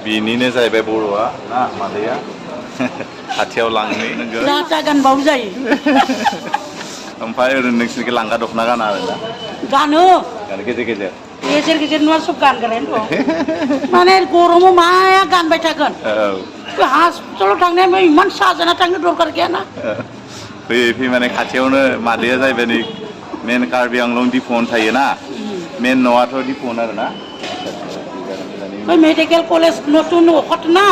बिनिनो जाहैबाय बर'आ ना मादैया खाथियाव लांनो नोंगो लाटा गानबाबो जायो ओमफ्राय ओरैनो नोंसोरनिखौ लांगा दख'ना गाना आरोना गानो गेजेर गेजेर गेजेर गेजेर नङा सब गानग्रायानो दं माने गरमाव माया गानबाय थागोन बे हस्पिटालाव थांनाया इमान साजाना थांनो दरखार गैयाना फैयै फैयै माने खाथियावनो मादैया जाहैबाय नै मेन कार्बि आंलं दिफुआवनो थायोना मेन न'आथ' दिफुआवनो आरोना बै मेडिकेल कलेज नতুन अखतना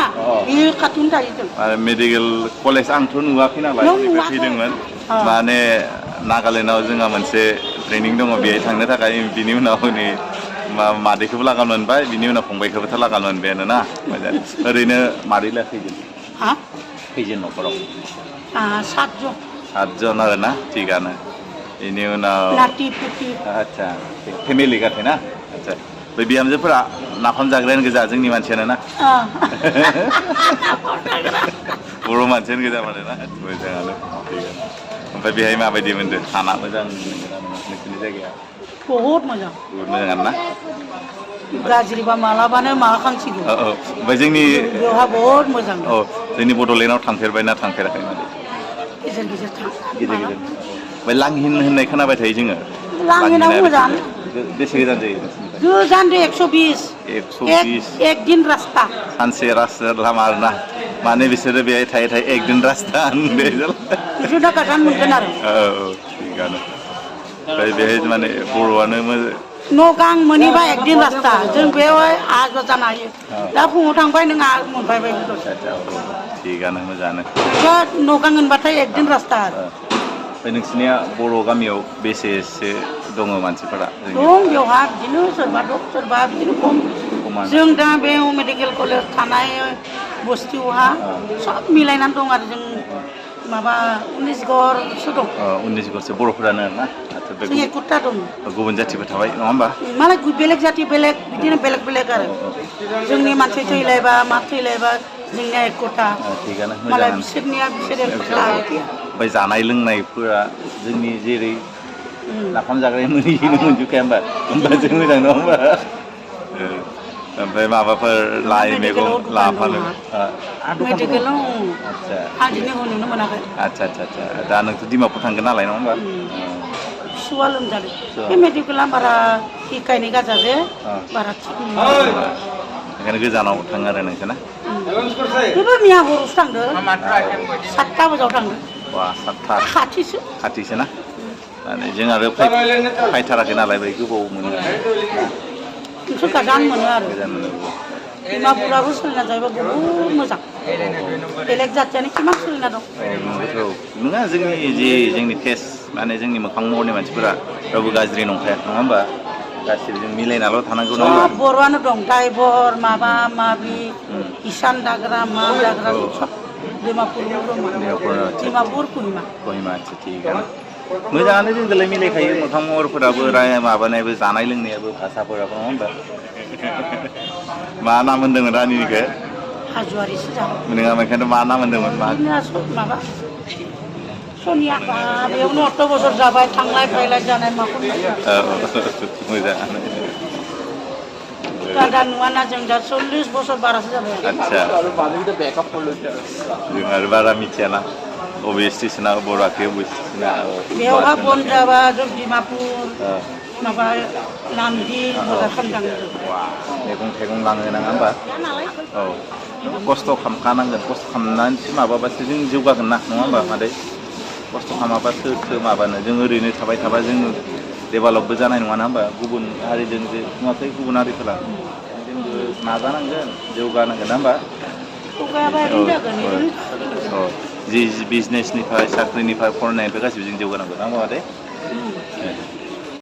बे खाथियावनो थायो जों आरो मेडिकेल कलेज आंथ' नुवाखै नालाय बेनिफ्राय फैदोंमोन माने नागालेण्डआव जोंहा मोनसे ट्रेनिं दङ बेहाय थांनो थाखाय बिनि उनाव नै मादैखौबो लागान मोनबाय बिनि उनाव फंबायखौबोथ' लागान मोनबायानो ना मोजां ओरैनो मादैला खैजोन न'खराव सातजन आरोना थिगानो बेनि उनाव आदसा फेमिलि गाथै ना आदसा बै बिहामजोफोरा नाफाम जाग्रायानो गोजा जोंनि मानसियानो ना बर' मानसियानो गोजा माने ना मोजाङानो ओमफ्राय बेहाय माबायदि मोनदों थाना मोजां नोंसोरनि जायगाया बहुत मोजां मोजाङानो ना गाज्रिबा मालाबानो माबा खांसिगोन औ ओमफ्राय जोंनि बेवहा बहुत मोजां औ जोंनि बड'लेण्डआव थांफेरबायना थांफेराखै मादै गेजेर गेजेर थां गेजेर ओमफ्य लांहिन होननाय खोनाबाय थायो जोङो लांहिनाव मोजां बेसे गोजान जायो गोजान 120 एक दिन रास्ता सानसे रास्ता लामा आरोना माने बिसोरो बेहाय थायै थायै एकदिन रास्ता बिदिनो गोजान मोनगोन आरो औ थिगानो ओमफ्राय बेहाय माने बर'आनो नगां मोनहैबा एकदिन रास्ता जों बेवहाय आजा जानो हायो दा फुङाव थांबाय नों आरो मोनफैबाय थिगानो मोजाङानो नगां होनबाथाय एकदिन रास्ता आरो ओमफ्राय नोंसिनिया बर' गामियाव बेसेसो दङ मानसिफोरा दं बेवहा बिदिनो सोरबा दं सोरबा बिदिनो खम जों दा बे मेडिकेल कलेज थानाय बस्तियावहा सब मिलायनानै दं आरो जों माबा 19 घरसो दं 19 घरसो बर'फोरानो आरोना जों 21ता दं गुबुन जाथिबो थाबाय नङा होमबा मालाय बेलेग जाति बेलेग बिदिनो बेलेग बेलेग आरो जोंनि मानसि थैलायबा मा थैलायबा जोंनिया 21ता थिगानो मालाय बिसोरनिया बिसोर 21ता ओमफ्राय जानाय लोंनायफोरा जोंनि जेरै नाफाम जाग्राया मोनजोबखाया होमबा जों मोजां नङा होमबा ओमफ्राय माबाफोर लाइ मैगं लाफानो मेडिकेलाव आदसा हाजिनो नुनो मोनाखै आदसा दा नोंथ' डिमापुर थांगोन नालाय नङा होमबा फिसौआ लोमजादों बे मेडिकेला बारा हिखायनि गाजाजे बारा थिग नङा ओंखायनो गोजानाव थाङो आरो नोंसोर ना बेबो मैया हरावसो थांदों 7ता बाजायाव थांदों बा 7ता खाथिसो ना माने जों आरो फायथाराखै नालाय बै गोबाव मोनो नोंसोर गोजान मोनो आरो डिमापुराबो सोलिना जायोबा बहुत मोजां बेलेग जातियानो किमान सोलिना दं नङा जोंनि टेस्ट माने जोंनि मोखां महरनि मानसिफोरा रावबो गाज्रि नंखाया नङा होमबा गासिबो जों मिलायनाल' थानांगौ नङा सब बर'आनो दं ड्राइभार माबा माबि इसान दाग्रा मा दाग्रा सब डिमापुर कहिमा थिगानो मोजाङानो जोंजोंलाय मिलायखायो मोखां महरफोराबो माबानायबो जानाय लोंनायाबो भाषाफोराबो नङा होमबा मा नाम होनदोंमोन रानिनिखौ हाज'वारिसो नोंहा बेखायनो मा नाम होनदोंमोन माबा सनिया बेयावनो 8 बोसोर जाबाय थांलाय फैलाय जानाय माखौ मोजाङानो दा नुवाना जों दा 40 बोसोर बारासो जाबाय आदसा जों आरो बारा मिथियाना बबे स्टेसना बराखै बबे स्टेसना बेयावहा बन्द जाबा जों डिमापुर माबा नामदि बजार खालामनांगौ मैगं थाइगं लाङो नङा होमबा औ खस्थ' खालामखानांगोन खस्थ' खालामनानैसो माबाबासो जों जौगागोन ना नङा होमबा मादै खस्थ' खालामाबासो माबानो जों ओरैनो थाबाय थाबा जों डेभेलपबो जानाय नङा ना होमबा गुबुन हारिजों जे नुवाखै गुबुन हारिफोरा जोंबो नाजानांगोन जौगानांगोन ना होमबा जि बिजनेसनिफ्राय साख्रिनिफ्राय फरायनायनिफ्राय गासिबो जों जौगानांगौ ना होमबा मादै